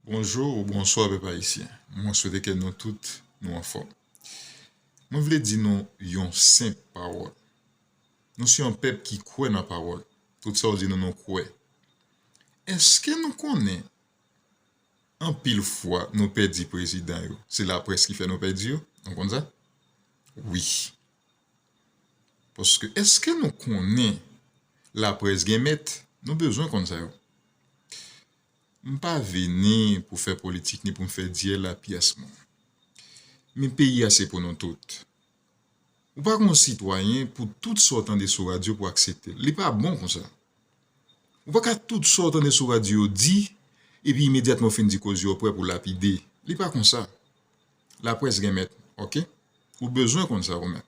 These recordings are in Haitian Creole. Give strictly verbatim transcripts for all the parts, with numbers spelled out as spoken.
Bonjou ou bonswa pèp ayisyen. Mwen swete ke nou tout nou anfòm. Mwen vle di nou yon senp pawòl. Nou se yon pèp ki kwè nan pawòl. Tout sa w di nou, nou kwè. Èske nou konnen anpil fwa nou pèdi prezidan yo, se laprès ki fè nou pèdi yo? Nou konn sa? Wi. Paske èske nou konnen laprès gen mèt? Nou bezwen konn sa yo. M pa vini pou fè politik ni pou m fè dyèl a pyès moun. Men peyi a se pou nou tout. Ou pa gon sitwayen pou tout sa w tande sou radyo pou aksepte l. Li pa bon konsa. Ou pa ka tout sa w tande sou radyo di, epi imedyatman w fin di koze w prè pou lapide. Li pa konsa. Laprès gen mèt, oke? Ou bezwen konn sa ou menm.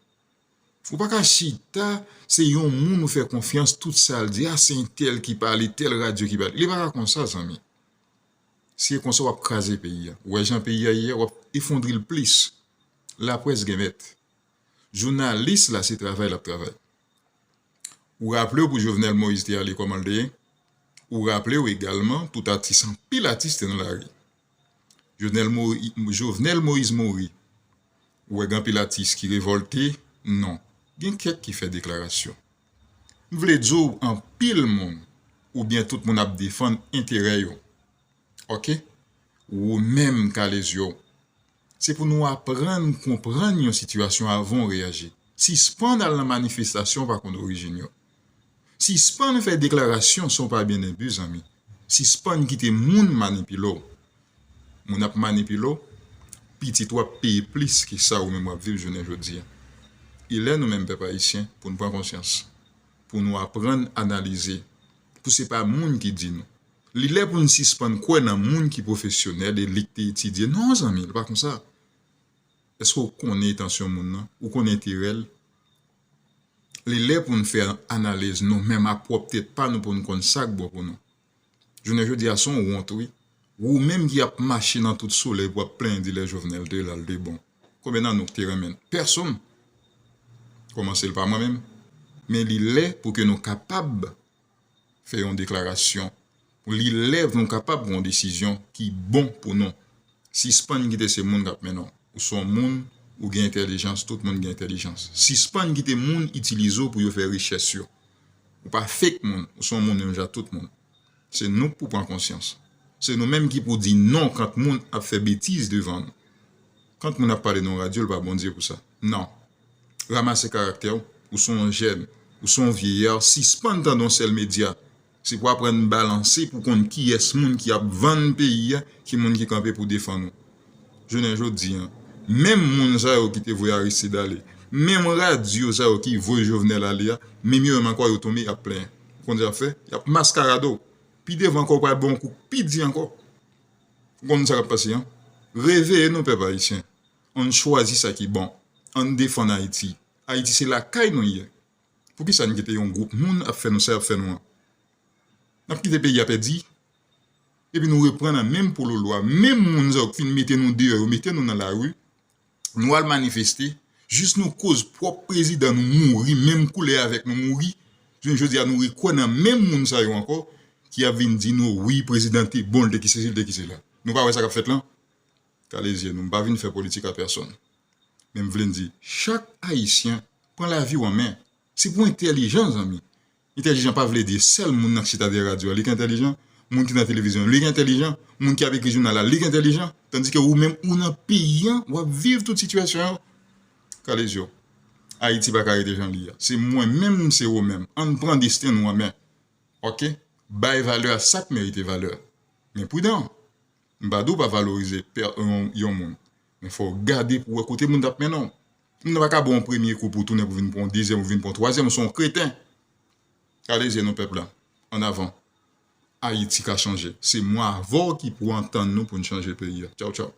Ou pa ka chita, se yon moun ou fè konfyans, tout sa l di, a se entèl ki pale, tèl radyo ki pale. Li pa ka konsa, zanmi. Si e konsa, w ap kraze peyi a. Ou wè jan peyi a ye a, w ap efondre l plis. Laprès gen mèt. Jounalis la, se travay l ap travay. Ou raple w pou Jovenel Moïse te ale kòman l te ye? Ou raple w egalman, tout atis, anpil atis te nan lari. Jovenel Moïse, Jovenel Moïse mouri. Ou wè gen anpil atis ki revòlte? Non. Gen kèk ki fè deklarasyon. M vle di w anpil moun, oubyen tout moun ap defann enterè yo. Oke? Ou menm kale zye w. Se pou nou aprann konprann yon sitiyasyon avan w reyaji. Sispann al nan manifestasyon pa konn orijin yo. Sispann fè deklarasyon san w pa byen enbi, zanmi. Sispann kite moun manipile w. Moun ap manipile w, pitit ou ap peye plis ke sa ou menm w ap viv jounen jodi a. Li lè nou menm pèp ayisyen pou n pran konsyans, pou nou aprann analize, pou se pa moun ki di nou. Li lè pou n sispann kwè nan moun ki pwofesyonèl e li k te etidye. Non, zanmi, li pa konsa. Èske w konnen entansyon moun nan? Ou konnen enterè l? Li lè pou n fè analiz nou menm ak pwòp tèt pa nou pou n konn sa k bon pou nou. Jounen jodi a se yon wont, wi. Ou menm ki ap mache nan tout solèy pou w ap plenyen di lè Jovenel te la, l te bon. Konbyen nan nou k te renmen l? Pèsonn. Kòmanse l pa mwen menm. Men li lè pou ke nou kapab fè yon deklarasyon. Li lè pou nou kapab pran yon desizyon ki bon pou nou. Sispann kite se moun k ap mennen w. Ou se yon moun, ou gen entèlijans, tout moun gen entèlijans. Sispann kite moun itilize w pou yo fè richès yo. Ou pa fake moun, ou se yon moun menm jan ak tout moun. Se nou k pou pran konsyans. Se nou menm ki pou di non kan moun ap fè betiz devan nou. Kan moun ap pale nan radyo, l pa Bondye pou sa. Non. Ranmase karaktè w, ou se yon jèn, ou se yon vyeyar, sispann tande yon sèl medya. Se pou aprann balanse pou konn kiyès moun ki ap vann peyi a, ki moun ki kanpe pou defann ou. Jounen jodi a, menm moun sa yo ki te voye Aristide ale, menm radyo sa yo ki voye Jovenel ale a, menm yo menm ankò yo tonbe ap plenyen. Ou konn sa y ap fè? Y ap maskarade w. Pi devan ankò, w pral ba w yon kou pi di ankò. Ou konn sa k ap pase an? Reveye nou, pèp ayisyen. Ann chwazi sa ki bon. Ann defann Ayiti. Ayiti se lakay nou ye. Poukisa n kite yon gwoup moun ap fè nou sa y ap fè nou an? N ap kite peyi a pèdi? Epi nou reprann nan menm pololo a. Menm moun sa yo k fin mete nou deyò, yo mete nou nan lari. Nou al manifeste. Jis nou koz pwòp prezidan nou mouri, menm koulè avèk nou mouri. Jounen jodi a nou rekwè nan menm moun sa yo ankò ki ap vin di nou, wi, prezidan te bon, l te ki sesi, l te ki sela. Nou pa wè sa k ap fèt lan? Kale zye nou, m pa vin fè politik a pèsonn. Men m vle n di, chak ayisyen pran lavi w an men. Se pou entèlijan, zanmi. Entèlijan pa vle di sèl moun nan k chita dèyè radyo a, li k entèlijan, moun ki nan televizyon, li k entèlijan, moun ki ap ekri jounal la, li k entèlijan, tandike ou menm ou nan peyi an, w ap viv tout sitiyasyon yo. Kale zye w. Ayiti pa ka rete jan li ye a. Se mwen menm, se ou menm. Ann pran desten nou an men. Oke? Bay valè a sa k merite valè. Men pridan. M pa di w pa valorize pè, yon, yon moun. Men fò w gade pou w wè kote moun t ap mennen w. Moun nan pa ka ba w yon premye kou pou w tounen pou w vin pran yon dezyèm, ou vin pran yon twazyèm, ou se yon kreten. Kale zye nou pèp la. Ann avan. Ayiti ka chanje. Se mwen avè w ki pou antann nou pou n chanje peyi a. Tchaw, tchaw.